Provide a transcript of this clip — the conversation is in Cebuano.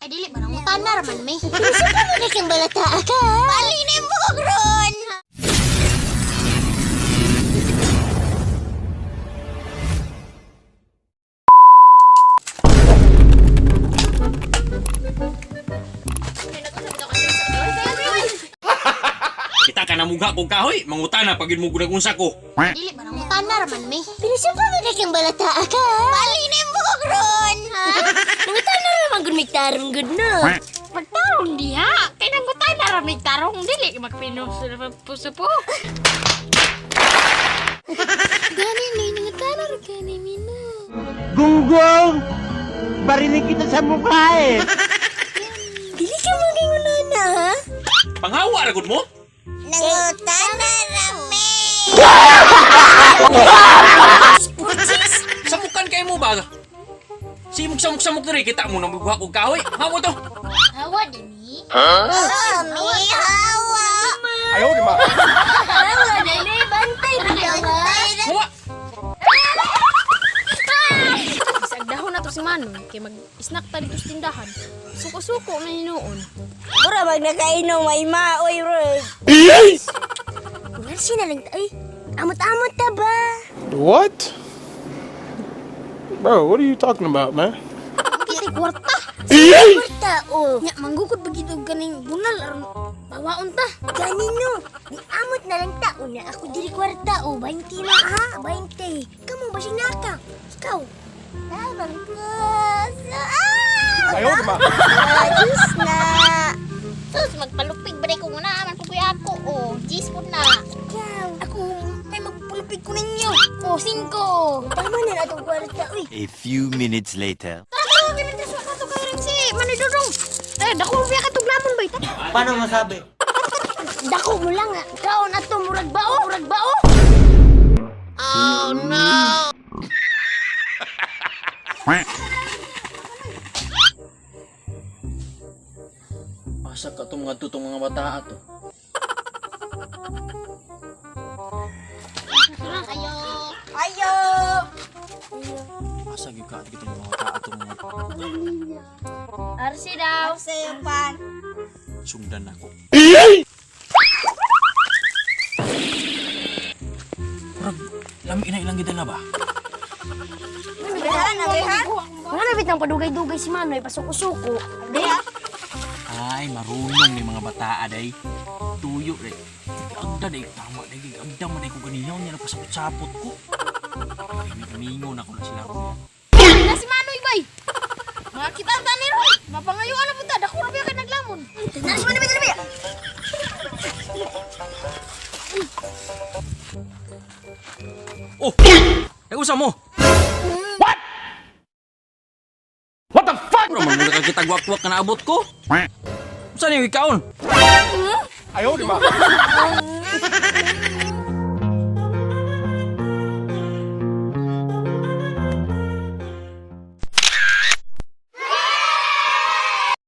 Ay, dili ba nangutana ra man mi. Sa pa mo kang balata ka? Palinin mo ron. Kita ka namugha kong kahoy, mangutana pag mo unsa ko. Dili ba nangutana ra man mi. Pero sa pa mo kang balata ka? Palinin mo ron. Ha? Nangutana ra man gud mig tarong gud no. Magtarong diha. Kay nangutana ra mig tarong dili magpinos puso po. Gani no, nangutana ra gani mi no. Gunggong! Barinig kita sa mukha eh! Dili ka magingunana ha? Panghawa ra gud mo? Nangutana ra mi. Samukan kay mo ba? Simok samok samok diri kita mo namugha kong kahoy. Hawa to. Hawa din ni. Ha? Mi hawa. Ayaw, di ba? Hawa dili bantay bitaw ha. Hawa. Sa dahon na to si Manon kay mag-snack ta dito sa tindahan. Suko-suko na hinuon. Mura mag nakainom ay maoy rod. Wala siya na lang ay. Amot-amot ta ba? What? Bro, what are you talking about, man? Kay kwarta. Kwarta o. Nya manggukod ba gid og ganing bunal aron bawaon ta. Ganino. Di amot na lang ta una ako diri kwarta o 20 na ha, 20. Kamo ba siya naka? Ikaw. Tabang ko. Ah! Ayaw, di ba? Ayos na. Sus, magpalupig ba ko muna man pupuy ako o. Gis po na. Ikaw. Ako may magpalupig ko ninyo. O, 5. Tama na na itong kwarta, uy. A few minutes later. Tara, ganito sa kato kay Ramsey. Manoy dodong. Eh, dako biya ka tuglamon bay. Paano masabi? Dako mo lang ah. Kaon ato murag bao, murag bao. Asa ka tong mga tutong mga bata ato? Ayo. Ayo. Asa gyud ka ato mga bata ato mga Arsi daw. Sa'yo pan. sundan ako. Murag lami na ilang gidala ba? Abrihan, abrihan. Wala na bitang padugay-dugay si Manoy pasuko-suko. Ay, marunong ni mga bata day. Tuyo day. Agda day, tama day, agda man day ko ganiyaw niya napasapot-sapot ko. Mingo na ko na sila ron. Na si Manoy bay. Mga kita ta ni Roy. Mapangayuan na punta dako ra biya kay naglamon. Tara si Manoy, tara Oh! Nag-usa mo! What? What the fuck? Mura man muna ka kita gwak-gwak ka naabot ko. Saan yung ikaon? Ayaw, di ba?